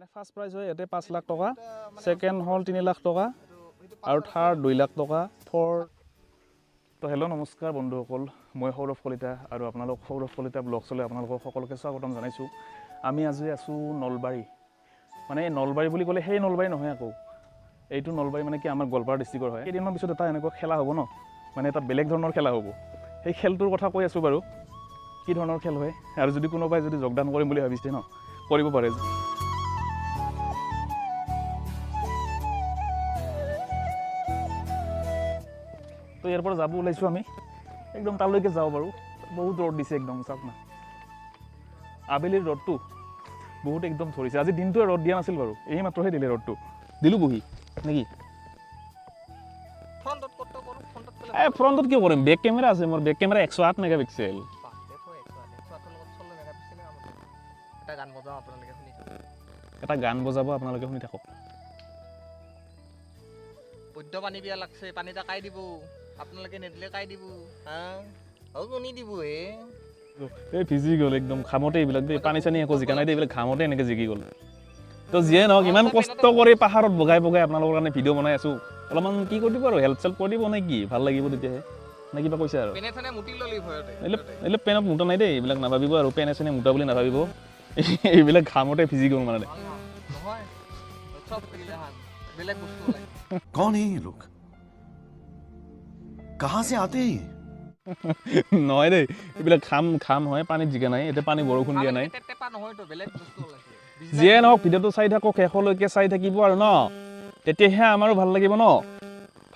মানে first prize হয় ইয়াতে 5 লাখ টকা, ছেকেণ্ড হ'ল 3 লাখ টকা আৰু থাৰ্ড 2 লাখ টকা, ফ'ৰ্থ। তো হেল্ল' নমস্কাৰ বন্ধুসকল, মই সৌৰভ কলিতা আৰু আপোনালোক সৌৰভ কলিতা ব্লগছলৈ আপোনালোকক সকলোকে স্বাগতম জনাইছোঁ। আমি আজি আছোঁ নলবাৰী, মানে নলবাৰী বুলি ক'লে সেই নলবাৰী নহয় আকৌ, এইটো নলবাৰী মানে কি আমাৰ গোৱালপাৰা ডিষ্ট্ৰিক্টৰ হয়। কেইদিনমান পিছত এটা এনেকুৱা খেলা হ'ব ন, মানে এটা বেলেগ ধৰণৰ খেলা হ'ব, সেই খেলটোৰ কথা কৈ আছোঁ বাৰু, কি ধৰণৰ খেল হয় আৰু যদি কোনোবাই যদি যোগদান কৰিম বুলি ভাবিছে ন, কৰিব পাৰে। তো ইয়াৰ পৰা যাব ওলাইছোঁ আমি, একদম তালৈকে যাওঁ বাৰু। বহুত ৰ'দ দিছে একদম, চাওক না আবেলিৰ ৰ'দটো বহুত একদম ধৰিছে। আজি দিনটোৱে ৰ'দ দিয়া নাছিল বাৰু, এই মাত্ৰহে দিলে ৰ'দটো। দিলোঁ বহি নেকি? এই ফ্ৰণ্টত কিয় কৰিম, বেক কেমেৰা আছে মোৰ, বেক কেমেৰা 108 মেগাপিক্সেল। এটা গান বজাব আপোনালোকে শুনি থাকক। বৈদ্য পানী বিয়া লাগছে, পানী এটা কাই দিব আপোনালোকে, নিদিলে কাই দিব, হা নিদিব। এই ভিজি গ'ল একদম ঘামতে, এইবিলাক দেই পানী চানী একো জিকা নাই দেই, এইবিলাক ঘামতে এনেকৈ জিকি গ'ল। তো যিয়ে নহওক, ইমান কষ্ট কৰি পাহাৰত বগাই বগাই আপোনালোকৰ কাৰণে ভিডিঅ' বনাই আছোঁ, অলপমান কি কৰি দিব আৰু, হেল্প চেল্প কৰি দিব নে কি, ভাল লাগিব তেতিয়াহে নে কিবা কৈছে আৰু। এইবিলাক পেনত মোটা নাই দেই, এইবিলাক নাভাবিব আৰু, পেনে চেনে মোটা বুলি নাভাবিব, এইবিলাক ঘামতে ভিজি গ'ল মানে। कौन है ये लोग, कहां से आते हैं? নহয় দেই, এইবিলাক ঘাম ঘাম হয়, পানীত জিকা নাই, এতিয়া পানী বৰষুণ দিয়া নাই। যিয়ে নহওক ভিডিঅ'টো চাই থাকক, শেষলৈকে চাই থাকিব আৰু ন, তেতিয়াহে আমাৰো ভাল লাগিব ন।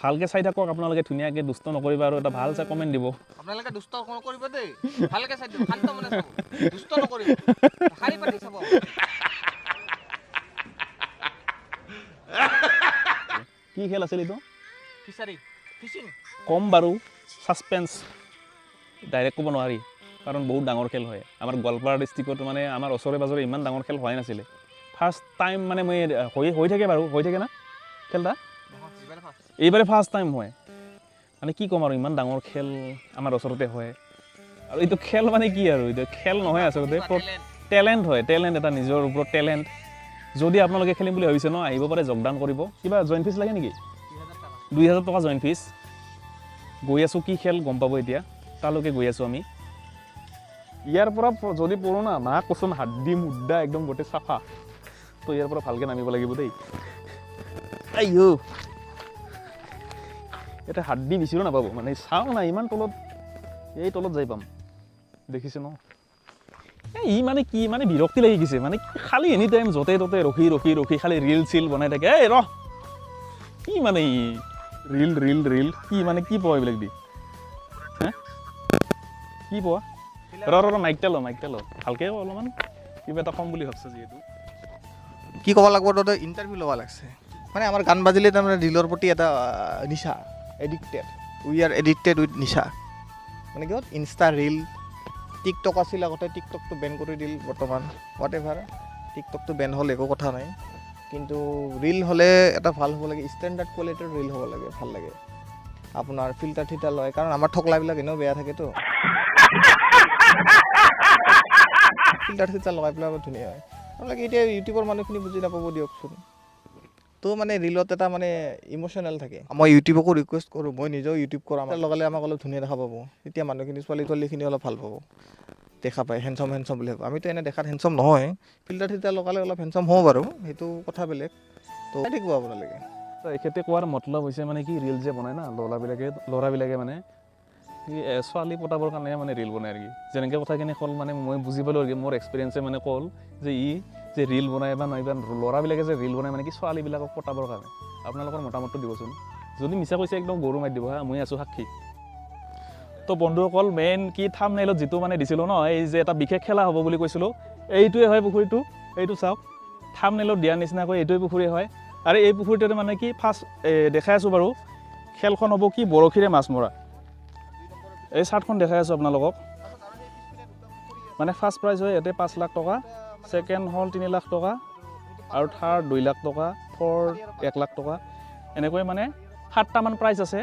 ভালকৈ চাই থাকক আপোনালোকে, ধুনীয়াকৈ দুষ্ট নকৰিব আৰু এটা ভাল চাই কমেণ্ট দিব। আপোনালোকে দুষ্ট নকৰিব দেই, ভালকৈ চাই দিব, শান্ত মনে চাব, দুষ্ট নকৰিব, শাৰী পাতি চাব। কি খেল আছিল এইটো? Fishery, fishing. কম বাৰু, ছাছপেঞ্চ ডাইৰেক্ট ক'ব নোৱাৰি, কাৰণ বহুত ডাঙৰ খেল হয়। আমাৰ গোৱালপাৰা ডিষ্ট্ৰিক্টত মানে আমাৰ ওচৰে পাজৰে ইমান ডাঙৰ খেল হোৱাই নাছিলে। ফাৰ্ষ্ট টাইম মানে মই হৈ থাকে বাৰু, হৈ থাকে না খেলটা, এইবাৰে ফাৰ্ষ্ট টাইম হয়। মানে কি ক'ম আৰু, ইমান ডাঙৰ খেল আমাৰ ওচৰতে হয়। আৰু এইটো খেল মানে কি আৰু, এইটো খেল নহয় আচলতে, টেলেণ্ট হয়, টেলেণ্ট এটা, নিজৰ ওপৰত টেলেণ্ট। যদি আপোনালোকে খেলিম বুলি ভাবিছে ন, আহিব পাৰে, যোগদান কৰিব। কিবা জইন ফিজ লাগে নেকি? 2000 টকা জইন ফিজ। গৈ আছোঁ, কি খেল গম পাব এতিয়া, তালৈকে গৈ আছোঁ আমি। ইয়াৰ পৰা যদি পৰোঁ না, মা কচোন হাড্ডি মুদ্দা একদম গোটেই চাফা। তো ইয়াৰ পৰা ভালকৈ নামিব লাগিব দেই। আইঅ, ইয়াতে হাড্ডি বেছিও নাপাব, মানে চাওঁ না ইমান তলত, এই তলত যাই পাম, দেখিছে ন। ই মানে কি মানে বিৰক্তি লাগি গৈছে, মানে খালি এনি টাইম য'তে ত'তে ৰখি ৰখি ৰখি খালি ৰিল চিল বনাই থাকে। এই ৰহ, কি মানে ই ৰিল ৰিল ৰিল কি মানে কি পোৱা এইবিলাক দি, হে কি পোৱা? ৰ ৰ মাইকটা ল, মাইকটা ল, ভালকৈ অলপমান কিবা এটা ক'ম বুলি ভাবছে যিহেতু। কি ক'ব লাগিব, তহঁতে ইণ্টাৰভিউ ল'ব লাগছে। মানে আমাৰ গান বাজিলে তাৰমানে ৰিলৰ প্ৰতি এটা নিচা, addicted, we are addicted with নিচা। মানে কি হ'ল, ইনষ্টা ৰিল, টিকটক আছিল আগতে, টিকটকটো বেন কৰি দিল বৰ্তমান, what ever, টিকটকটো বেন হ'ল একো কথা নাই, কিন্তু ৰিল হ'লে এটা ভাল হ'ব লাগে, ষ্টেণ্ডাৰ্ড কোৱালিটিৰ ৰিল হ'ব লাগে, ভাল লাগে। আপোনাৰ ফিল্টাৰ থিল্টাৰ লয়, কাৰণ আমাৰ থকলাবিলাক এনেও বেয়া থাকেতো, ফিল্টাৰ থিল্টাৰ লগাই পেলাই ধুনীয়া হয়। আপোনালোকে এতিয়া ইউটিউবৰ মানুহখিনি বুজি নাপাব দিয়কচোন। তো মানে ৰিলত এটা মানে ইম'চনেল থাকে। মই ইউটিউবকো ৰিকুৱেষ্ট কৰোঁ, মই নিজেও ইউটিউব কৰাম, লগালে আমাক অলপ ধুনীয়া দেখা পাব, তেতিয়া মানুহখিনি ছোৱালী ছোৱালীখিনি অলপ ভাল পাব, দেখা পায় হেণ্ডচম হেণ্ডচম বুলি ভাব। আমিতো এনে দেখাত হেণ্ডচম নহয়, ফিল্টাৰ থিল্টাৰ লগালে অলপ হেণ্ডচম হওঁ বাৰু, সেইটো কথা বেলেগ। তো থাকিব আপোনালোকে। এখেতে কোৱাৰ মতলব হৈছে মানে কি, ৰিল যে বনায় না ল'ৰাবিলাকে মানে কি ছোৱালী পতাবৰ কাৰণে মানে ৰিল বনায় আৰু কি, যেনেকৈ কথাখিনি হ'ল মানে মই বুজি পালোঁ আৰু কি, মোৰ এক্সপিৰিয়েঞ্চে মানে ক'ল যে ই যে ৰিল বনায় বা নাইবা ল'ৰাবিলাকে যে ৰিল বনায় মানে কি ছোৱালীবিলাকক পতাবৰ কাৰণে। আপোনালোকৰ মতামতটো দিবচোন, যদি মিছা কৈছে একদম গৰু মাৰি দিব, হা মই আছোঁ সাক্ষী। তো বন্ধুসকল, মেইন কি থাম্বনেইলত যিটো মানে দিছিলোঁ ন, এই যে এটা বিশেষ খেলা হ'ব বুলি কৈছিলোঁ, এইটোৱে হয় পুখুৰীটো। এইটো চাওক, থাম্বনেইলত দিয়াৰ নিচিনাকৈ এইটোৱে পুখুৰী হয়। আৰু এই পুখুৰীটোতে মানে কি ফাৰ্ষ্ট দেখাই আছোঁ বাৰু, খেলখন হ'ব কি বৰশীৰে মাছ মৰা। এই চাৰ্টখন দেখাই আছোঁ আপোনালোকক। মানে ফাৰ্ষ্ট প্ৰাইজ হয় ইয়াতে 5 লাখ টকা, ছেকেণ্ড হ'ল 3 লাখ টকা আৰু থাৰ্ড 2 লাখ টকা, ফ'ৰ্থ 1 লাখ টকা, এনেকৈ মানে 7টামান প্ৰাইজ আছে।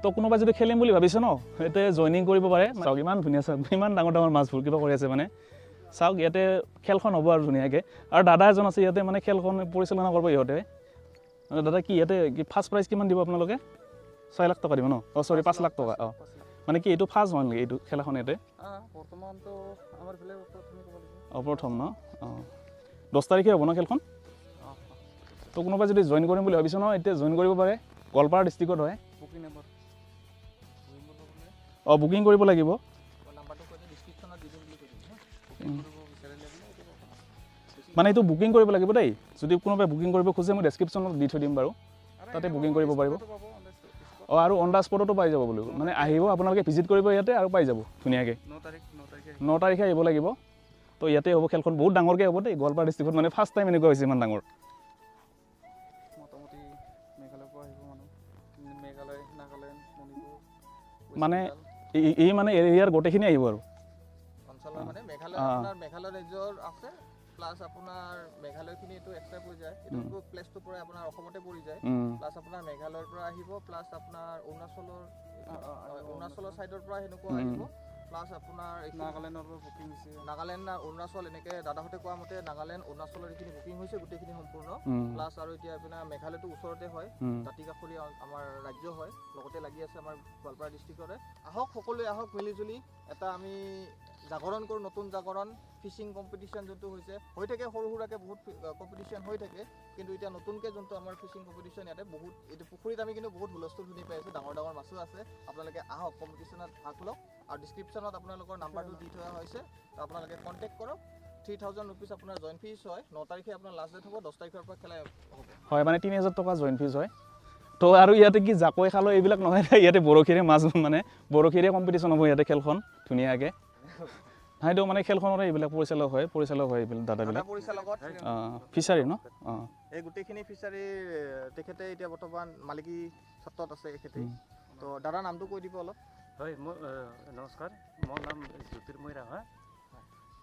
তো কোনোবাই যদি খেলিম বুলি ভাবিছে ন, এতিয়া জইনিং কৰিব পাৰে। চাওক ইমান ধুনীয়া, চাওক ইমান ডাঙৰ ডাঙৰ মাছবোৰ কিবা কৰি আছে মানে। চাওক ইয়াতে খেলখন হ'ব আৰু ধুনীয়াকৈ। আৰু দাদা এজন আছে ইয়াতে মানে খেলখন পৰিচালনা কৰিব ইহঁতে। দাদা কি ইয়াতে কি ফাৰ্ষ্ট প্ৰাইজ কিমান দিব আপোনালোকে? 6 লাখ টকা দিব ন? অঁ চৰি 5 লাখ টকা। অঁ মানে কি এইটো ফাৰ্ষ্ট হয় নেকি এইটো খেলাখন ইয়াতে? অঁ প্ৰথম ন? অঁ 10 তাৰিখে হ'ব ন খেলখন? তো কোনোবাই যদি জইন কৰিম বুলি ভাবিছোঁ ন এতিয়া জইন কৰিব পাৰে, গোৱালপাৰা ডিষ্ট্ৰিক্টত হয়। অঁ বুকিং কৰিব লাগিব। মানে এইটো বুকিং কৰিব লাগিব দেই, যদি কোনোবাই বুকিং কৰিব খোজে মই ডেছক্ৰিপশ্যনত দি থৈ দিম বাৰু, তাতে বুকিং কৰিব পাৰিব। অঁ আৰু অন the স্পটতো পাই যাব বোলো, মানে আহিব আপোনালোকে ভিজিট কৰিব ইয়াতে আৰু পাই যাব ধুনীয়াকৈ। 9 তাৰিখে আহিব লাগিব। তো ইয়াতে হ'ব খেলখন, বহুত ডাঙৰকৈ হ'ব দেই গোৱালপাৰা ডিষ্ট্ৰিক্টত, মানে ফাৰ্ষ্ট টাইম এনেকুৱা হৈছে ইমান ডাঙৰ। মানে এই মানে এৰিয়াৰ গোটেইখিনি আহিব আৰু অঞ্চলৰ, মানে মেঘালয় আপোনাৰ মেঘালয় ৰাজ্যৰ আছে, প্লাছ আপোনাৰ মেঘালয়খিনি এইটো এক্সট্ৰা পৰি যায়, এইটো প্লেচটো পৰে আপোনাৰ অসমতে পৰি যায়, প্লাছ আপোনাৰ মেঘালয়ৰ পৰা আহিব, প্লাছ আপোনাৰ অৰুণাচলৰ ছাইডৰ পৰা সেনেকুৱা আহিব, প্লাছ আপোনাৰ নাগালেণ্ডৰ পৰা বুকিং হৈছে, নাগালেণ্ড অৰুণাচল এনেকৈ দাদাহঁতে কোৱা মতে নাগালেণ্ড অৰুণাচলৰ এইখিনি বুকিং হৈছে গোটেইখিনি সম্পূৰ্ণ। প্লাছ আৰু এতিয়া আপোনাৰ মেঘালয়টো ওচৰতে হয়, দাঁতি কাষৰীয়া আমাৰ ৰাজ্য হয়, লগতে লাগি আছে আমাৰ গোৱালপাৰা ডিষ্ট্ৰিক্টৰে। আহক সকলোৱে আহক মিলিজুলি এটা আমি জাগৰণ কৰোঁ, নতুন জাগৰণ। ফিচিং কম্পিটিশ্যন যোনটো হৈছে হৈ থাকে, সৰু সুৰাকৈ বহুত কম্পিটিশ্যন হৈ থাকে, কিন্তু এতিয়া নতুনকৈ যোনটো আমাৰ ফিচিং কম্পিটিশ্যন ইয়াতে বহুত, এইটো পুখুৰীত আমি কিন্তু বহুত হুলস্থুল শুনি পাই আছোঁ, ডাঙৰ ডাঙৰ মাছো আছে। আপোনালোকে আহক কম্পিটিশ্যনত ভাগ লওক, আৰু ডিছক্ৰিপশ্যনত আপোনালোকৰ নাম্বাৰটো দি থোৱা হৈছে, তো আপোনালোকে কণ্টেক্ট কৰক। 3000 ৰুপিজ আপোনাৰ জইন ফিজ হয়, 9 তাৰিখে আপোনাৰ লাষ্ট ডেট হ'ব, 10 তাৰিখৰ পৰা খেলা হ'ব। হয় মানে 3000 টকা জইন ফিজ হয়। তো আৰু ইয়াতে কি জাকৈ খালৈ এইবিলাক নহয়, ইয়াতে বৰশীৰে মাছ মানে বৰশীৰে কম্পিটিশ্যন হ'ব ইয়াতে খেলখন ধুনীয়াকৈ। নাইতো মানে খেলখনৰে এইবিলাক পৰিচালক হয় এইবিলাক দাদাবিলাক ফিচাৰী ন? অঁ এই গোটেইখিনি ফিচাৰীৰ তেখেতে এতিয়া বৰ্তমান মালিকী স্বত্বত আছে এখেতে। তো দাদা নামটো কৈ দিব অলপ। হয় মই নমস্কাৰ, মোৰ নাম জ্যোতিৰ্ময় ৰাভা।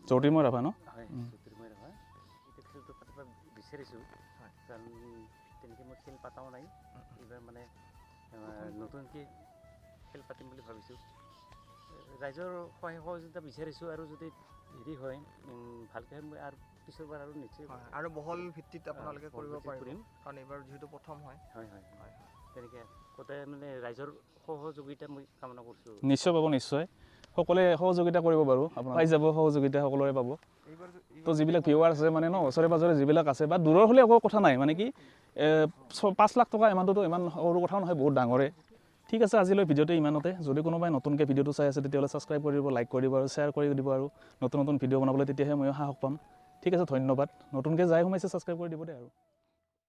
জ্যোতিৰ্ময় ৰাভা ন? হয় জ্যোতিৰ্ময় ৰাভা। এইটো খেলটো পাতিব বিচাৰিছোঁ, কাৰণ তেনেকৈ মই খেল পাতাও নাই, এইবাৰ মানে নতুনকৈ খেল পাতিম বুলি ভাবিছোঁ। ৰাইজৰ সহায় সহযোগিতা বিচাৰিছোঁ, আৰু যদি হেৰি হয় ভালকৈ মই আৰু পিছৰবাৰ আৰু নিশ্চয় আৰু বহল ভিত্তিত আপোনালোকে কৰিব পাৰিম, কাৰণ এইবাৰ যিহেতু প্ৰথম হয়। হয় হয় হয় তেনেকৈ গোটেই মানে ৰাইজৰ সহযোগিতা মই কামনা কৰিছোঁ। নিশ্চয় পাব, নিশ্চয় সকলোৱে সহযোগিতা কৰিব বাৰু, আপোনাৰ পাই যাব সহযোগিতা সকলোৰে পাব। তো যিবিলাক ভিউৱাৰ আছে মানে ন ওচৰে পাঁজৰে যিবিলাক আছে বা দূৰৰ হ'লে একো কথা নাই, মানে কি 5 লাখ টকা ইমানটোতো ইমান সৰু কথাও নহয়, বহুত ডাঙৰে। ঠিক আছে, আজিলৈ ভিডিঅ'টো ইমানতে। যদি কোনোবাই নতুনকৈ ভিডিঅ'টো চাই আছে তেতিয়াহ'লে ছাবস্ক্ৰাইব কৰি দিব, লাইক কৰি দিব আৰু শ্বেয়াৰ কৰি দিব, আৰু নতুন নতুন ভিডিঅ' বনাবলৈ তেতিয়াহে ময়ো সাহস পাম। ঠিক আছে, ধন্যবাদ। নতুনকৈ যাই সোমাইছে ছাবস্ক্ৰাইব কৰি দিব দেই আৰু।